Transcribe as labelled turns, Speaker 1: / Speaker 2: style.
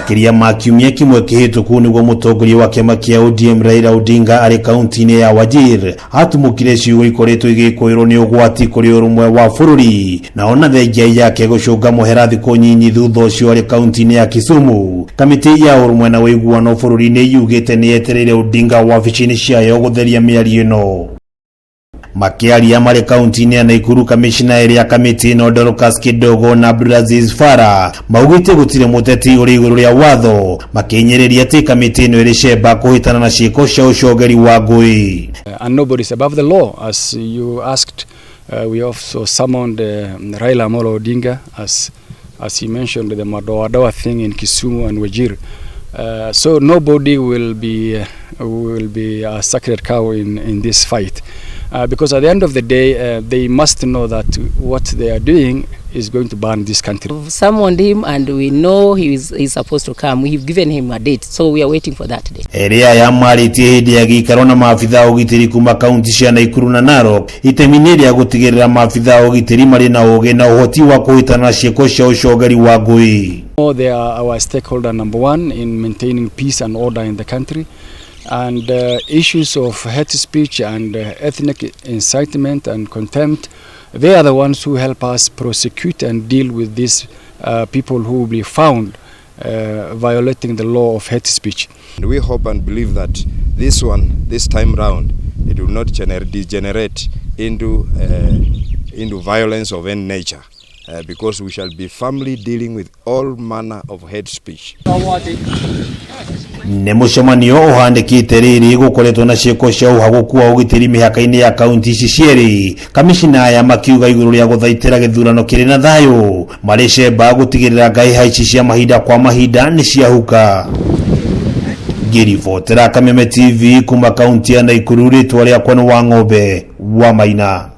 Speaker 1: Makĩria ma kiumia kĩmwe kĩhĩtũku nĩguo mũtongoria wa kĩama kĩa ODM Raila Odinga arĩ kaunti-inĩ ya Wajir atumũkire ciugo ikoretwo igĩkũĩrwo nĩ ũgwati kũrĩ ũrũmwe wa bũrũri, na ona thengia yake gũcũnga mũhera thikũ nyinyi thutha ũcio arĩ kaunti-inĩ ya Kisumu. Kamĩtĩ ya ũrũmwe na ũiguano bũrũri-inĩ yugĩte nĩ yetereire Odinga wabici-inĩ ciayo gũtheria mĩario ĩno. Makĩaria marĩ kaunti-inĩ ya Naikuru, kamishina ĩrĩa kamĩtĩ ĩno Dorcas Kidogo na Abdulaziz Farah maugĩte gũtirĩ mũteti ũrĩ igũrũ rĩa watho, makĩhinyĩrĩria atĩ kamĩtĩ ĩno ĩrĩ cemba kũhĩtana na ciĩko cia ũcongeri wa ngũĩ.
Speaker 2: And nobody is above the law. As you asked, we also summoned Raila Amolo Odinga, as he mentioned the Madoadoa thing in Kisumu and Wajir. So nobody will be a sacred cow in this fight, because at the end of the day, they must know that what they are doing is going to burn this country.
Speaker 3: We've summoned him and we know he's supposed to come. We've given him a date, so we are waiting for that date.
Speaker 1: Erĩ aya marĩtie hĩndĩ ya gĩikaro na maabitha a ũgitĩri kuma kaunti cia Naikuru na Narok, itemi-inĩ rĩa gũtigĩrĩra maabitha a ũgitĩri marĩ na ũgĩ na ũhoti wa kũhĩtana na ciĩko cia ũcongeri wa ngũĩ.
Speaker 2: They are our stakeholder number one in maintaining peace and order in the country. And issues of hate speech and ethnic incitement and contempt, they are the ones who help us prosecute and deal with these people who will be found violating the law of hate speech.
Speaker 4: And we hope and believe that this one, this time round, it will not degenerate into violence of any nature, because we shall be firmly dealing with all manner of hate speech.
Speaker 1: Nĩ mũcemanio ũhandĩkĩte rĩrĩ gũkoretwo na ciĩko cia ũhagũku wa ũgitĩri mĩhaka-inĩ ya kaunti ici cierĩ, kamishina aya makiuga igũrũ rĩa gũthaitĩra gĩthurano kĩrĩ na thayũ, marĩ cemba gũtigĩrĩra ngahĩha ici cia mahinda kwa mahinda nĩ ciahuka. Ngĩribotera Kameme TV kuma kaunti ya Naikuru, rĩtwa rĩakwa nĩ wa Ng'ombe wa Maina.